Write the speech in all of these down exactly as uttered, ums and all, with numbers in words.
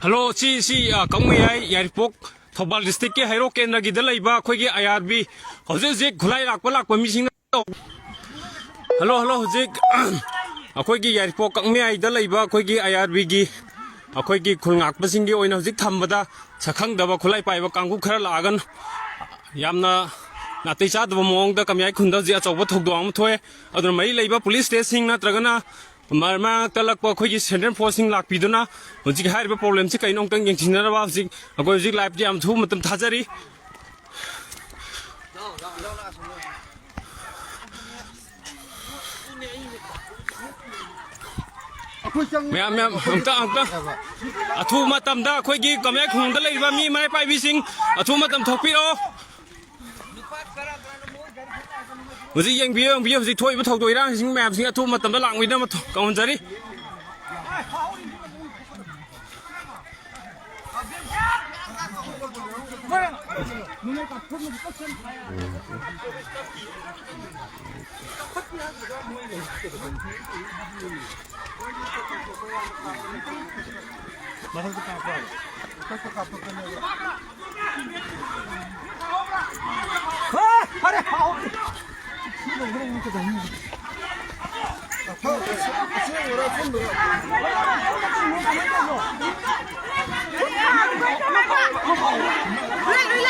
Hello, ꯁꯤ, ꯁꯤ, ꯑ, ꯀꯛꯃꯌꯥꯏ ꯌꯥꯏꯔꯤꯄꯣꯛ ꯊꯧꯕꯥꯜ ꯗꯤꯁꯇ꯭ꯔꯤꯛꯀꯤ ꯍꯩꯔꯣꯛ ꯀꯦꯟꯗ꯭ꯔꯒꯤꯗ ꯂꯩꯕ ꯑꯩꯈꯣꯏꯒꯤ ꯑꯥꯏ ꯑꯥꯔ ꯕꯤ, ꯍꯧꯖꯤꯛ ꯍꯧꯖꯤꯛ ꯈꯨꯠꯂꯥꯏ ꯂꯥꯛꯄ ꯂꯥꯛꯄ ꯃꯤꯁꯤꯡꯅ, ꯍꯜꯂꯣ, ꯍꯜꯂꯣ, ꯍꯧꯖꯤꯛ ꯑꯩꯈꯣꯏꯒꯤ ꯌꯥꯏꯔꯤꯄꯣꯛ ꯀꯛꯃꯌꯥꯏꯗ ꯂꯩꯕ ꯑꯩꯈꯣꯏꯒꯤ ꯑꯥꯏ ꯑꯥꯔ ꯕꯤꯒꯤ, ꯑꯩꯈꯣꯏꯒꯤ ꯈꯨꯜ ꯉꯥꯛꯄꯁꯤꯡꯒꯤ ꯑꯣꯏꯅ ꯍꯧꯖꯤꯛ ꯊꯝꯕꯗ ꯁꯛꯈꯪꯗꯕ ꯈꯨꯠꯂꯥꯏ ꯄꯥꯏꯕ ꯀꯥꯡꯕꯨ ꯈꯔ ꯂꯥꯛꯑꯒ ꯌꯥꯝꯅ ꯅꯥꯇꯩ ꯆꯥꯗꯕ ꯃꯑꯣꯡꯗ ꯀꯛꯃꯌꯥꯏ ꯈꯨꯟꯗ ꯍꯧꯖꯤꯛ ꯑꯆꯧꯕ ꯊꯧꯗꯣꯛ ꯑꯃ ꯊꯣꯛꯑꯦ꯫ ꯑꯗꯨꯅ ꯃꯔꯤ ꯂꯩꯕ ꯄꯨꯂꯤꯁ ꯁ꯭ꯇꯦꯠꯁꯤꯡ ꯅꯠꯇ꯭ꯔꯒꯅ ꯃ-, ꯃꯅꯥꯛꯇ ꯂꯥꯛꯄ ꯑꯩꯈꯣꯏꯒꯤ ꯁꯦꯟꯇ꯭ꯔꯦꯜ ꯐꯣꯔꯁꯁꯤꯡ ꯂꯥꯛꯄꯤꯗꯨꯅ ꯍꯧꯖꯤꯛ ꯍꯥꯏꯔꯤꯕ ꯄ꯭ꯔꯣꯕ꯭ꯂꯦꯝꯁꯤ ꯀꯩꯅꯣ ꯑꯃꯨꯛꯇꯪ ꯌꯦꯡꯁꯤꯟꯅꯅꯕ ꯍꯧꯖꯤꯛ ꯑꯩꯈꯣꯏ ꯍꯧꯖꯤꯛ ꯂꯥꯏꯚꯇ ꯌꯥꯝ ꯊꯨꯕ ꯃꯇꯝ ꯊꯥꯖꯔꯤ꯫ ꯃꯌꯥꯝ, ꯃꯌꯥꯝ, ꯑꯃꯨꯛꯇ, ꯑꯃꯨꯛꯇ꯫ ꯑꯊꯨꯕ ꯃꯇꯝꯗ ꯑꯩꯈꯣꯏꯒꯤ ꯀꯛꯃꯌꯥꯏ ꯈꯨꯡꯒꯪꯗ ꯂꯩꯔꯤꯕ ꯃꯤ ꯃꯔꯥꯏ ꯄꯥꯏꯕꯤꯁꯤꯡ ꯑꯊꯨꯕ ꯃꯇꯝ ꯊꯣꯛꯄꯤꯔꯛꯑꯣ꯫ ꯍꯧꯖꯤꯛ ꯌꯦꯡꯕꯤꯌꯨ, ꯌꯦꯡꯕꯤꯌꯨ, ꯍꯧꯖꯤꯛ ꯊꯣꯛꯏꯕ ꯊꯧꯗꯣꯛ ꯏꯔꯥꯡꯁꯤꯡ ꯃꯌꯥꯝꯁꯤꯡ ꯑꯊꯨꯕ ꯃꯇꯝꯗ ꯂꯥꯛꯃꯤꯟꯅꯕ ꯀꯧꯍꯟꯖꯔꯤ꯫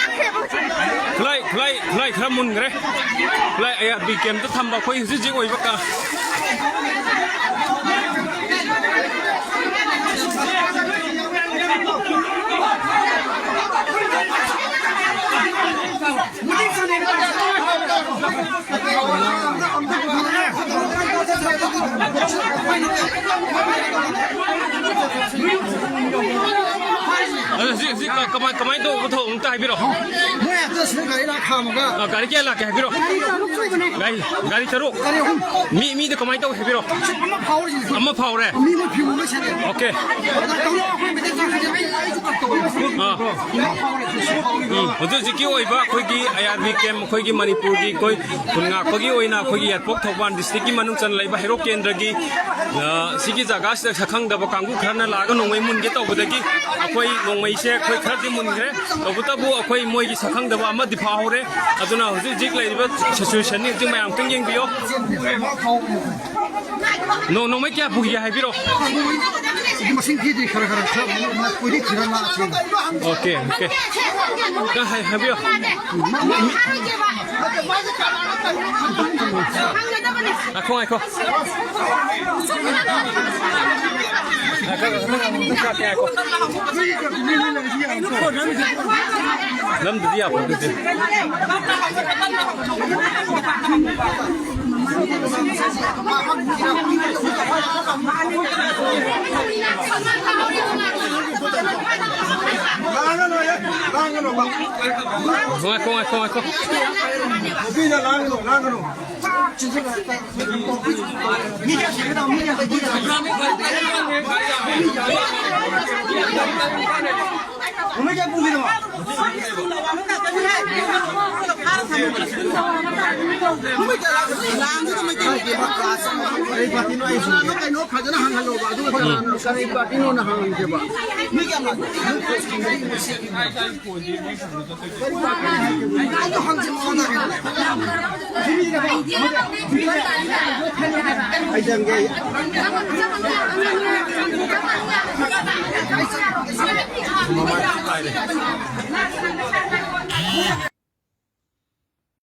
ꯈꯨꯠꯂꯥꯏ, ꯈꯨꯠꯂꯥꯏ, ꯈꯨꯠꯂꯥꯏ ꯈꯔ ꯃꯨꯟꯈ꯭ꯔꯦ꯫ ꯈꯨꯠꯂꯥꯏ ꯑꯥꯏ ꯑꯥꯔ ꯕꯤ ꯀꯦꯝꯇ ꯊꯝꯕ ꯑꯩꯈꯣꯏ ꯍꯧꯖꯤꯛ ꯍꯧꯖꯤꯛ ꯑꯣꯏꯕ ꯀ-, ꯑꯗꯣ ꯍꯧꯖꯤꯛ, ꯍꯧꯖꯤꯛ ꯀ-, ꯀꯃꯥꯏ, ꯀꯃꯥꯏꯅ ꯇꯧꯕ ꯊꯧꯗꯣꯛ ꯑꯝꯇ ꯍꯥꯏꯕꯤꯔꯣ? ꯃꯣꯏ ꯑꯗꯨ ꯁꯤꯗ ꯒꯥꯔꯤ ꯂꯥꯛ ꯈꯥꯝꯃꯒ꯫ ꯑ, ꯒꯥꯔꯤ ꯀꯌꯥ ꯂꯥꯛꯀꯦ ꯍꯥꯏꯕꯤꯔꯣ? ꯒꯥꯔꯤ ꯇꯔꯨꯛ ꯁꯨꯕꯅꯦ꯫ ꯒꯥꯔꯤ, ꯒꯥꯔꯤ ꯇꯔꯨꯛ? ꯒꯥꯔꯤ ꯑꯍꯨꯝ꯫ ꯃꯤ, ꯃꯤꯗꯣ ꯀꯃꯥꯏꯅ ꯇꯧꯋꯦ ꯍꯥꯏꯕꯤꯔꯣ? ꯑꯃ ꯐꯥꯎꯔꯤꯁꯤꯅꯦ꯫ ꯑꯃ ꯐꯥꯎꯔꯦ? ꯃꯤ ꯃꯣꯏ ꯐꯤꯔꯣꯜ ꯂꯣꯏ ꯁꯦꯠꯂꯦ꯫ ꯑꯣꯀꯦ꯫ ꯑꯗ ꯇꯧꯔꯣ, ꯑꯩꯈꯣꯏ ꯃꯩꯇꯩ ꯑꯥ꯫ ꯎꯝ, ꯍꯧꯖꯤꯛ ꯍꯧꯖꯤꯛꯀꯤ ꯑꯣꯏꯕ ꯑꯩꯈꯣꯏꯒꯤ ꯑꯥꯏ ꯑꯥꯔ ꯕꯤ ꯀꯦꯝ, ꯑꯩꯈꯣꯏꯒꯤ ꯃꯅꯤꯄꯨꯔꯒꯤ ꯑꯩꯈꯣꯏ ꯈꯨꯟ ꯉꯥꯛꯄꯒꯤ ꯑꯣꯏꯅ ꯑꯩꯈꯣꯏꯒꯤ ꯌꯥꯏꯔꯤꯄꯣꯛ ꯊꯧꯕꯥꯜ ꯗꯤꯁꯇ꯭ꯔꯤꯛꯀꯤ ꯃꯅꯨꯡ ꯆꯟ ꯂꯩꯕ ꯍꯩꯔꯣꯛ ꯀꯦꯟꯗ꯭ꯔꯒꯤ, ꯑ, ꯁꯤꯒꯤ ꯖꯒꯥꯁꯤꯗ ꯁꯛꯈꯪꯗꯕ ꯀꯥꯡꯕꯨ ꯈꯔꯅ ꯂꯥꯛꯑꯒ ꯅꯣꯡꯃꯩ ꯃꯨꯟꯒꯦ ꯇꯧꯕꯗꯒꯤ ꯑꯩꯈꯣꯏ ꯅꯣꯡꯃꯩꯁꯦ ꯑꯩꯈꯣꯏ ꯈꯔꯗꯤ ꯃꯨꯟꯈ꯭ꯔꯦ꯫ ꯇꯧꯕꯇꯕꯨ ꯑꯩꯈꯣꯏ ꯃꯣꯏꯒꯤ ꯁꯛꯈꯪꯗꯕ ꯑꯃꯗꯤ ꯐꯥꯍꯧꯔꯦ꯫ ꯑꯗꯨꯅ ꯍꯧꯖꯤꯛ ꯍꯧꯖꯤꯛ ꯂꯩꯔꯤꯕ ꯁꯤꯆꯨꯋꯦꯁꯟꯅꯤ ꯍꯧꯖꯤꯛ ꯃꯌꯥꯝ ꯑꯃꯇꯪ ꯌꯦꯡꯕꯤꯌꯣ꯫ ꯅꯣ-, ꯅꯣꯡꯃꯩ ꯀꯌꯥ ꯄꯨꯈꯤꯒꯦ ꯍꯥꯏꯕꯤꯔꯣ꯫ ꯃꯁꯤꯡ ꯊꯤꯗ꯭ꯔꯤ, ꯈꯔ ꯈꯔ ꯈꯔ ꯀꯨꯏꯗꯤ ꯊꯤꯔ ꯂꯥꯛꯑꯁꯤ꯫ Okay, okay. ꯀ-, ꯍꯥꯏ-, ꯍꯥꯏꯕꯤꯌꯣ꯫ ꯉꯥꯏꯈꯣ, ꯉꯥꯏꯈꯣ꯫ ꯉꯥꯏꯈꯣ, ꯉꯥꯏꯈꯣ, ꯉꯥꯏꯈꯣ꯫ ꯅꯝꯗꯗꯤ ꯌꯥꯄꯣꯠꯇꯦ꯫ ꯉꯥꯏꯈꯣ, ꯉꯥꯏꯈꯣ, ꯉꯥꯏꯈꯣ꯫ ꯅꯨꯄꯤꯅ ꯂꯥꯡꯒꯅꯨ, ꯂꯥꯡꯒꯅꯨ꯫ ꯀꯩꯅꯣ ꯐꯖꯅ ꯍꯪꯍꯜꯂꯣꯕ, ꯑꯗꯨꯒ ꯀꯅꯥꯅꯣ, ꯀꯔꯤ ꯄꯥꯔꯇꯤꯅꯣꯅ ꯍꯪꯍꯟꯁꯦꯕ꯫ ꯃꯤ ꯀꯌꯥꯝ ꯂꯥꯛꯄ?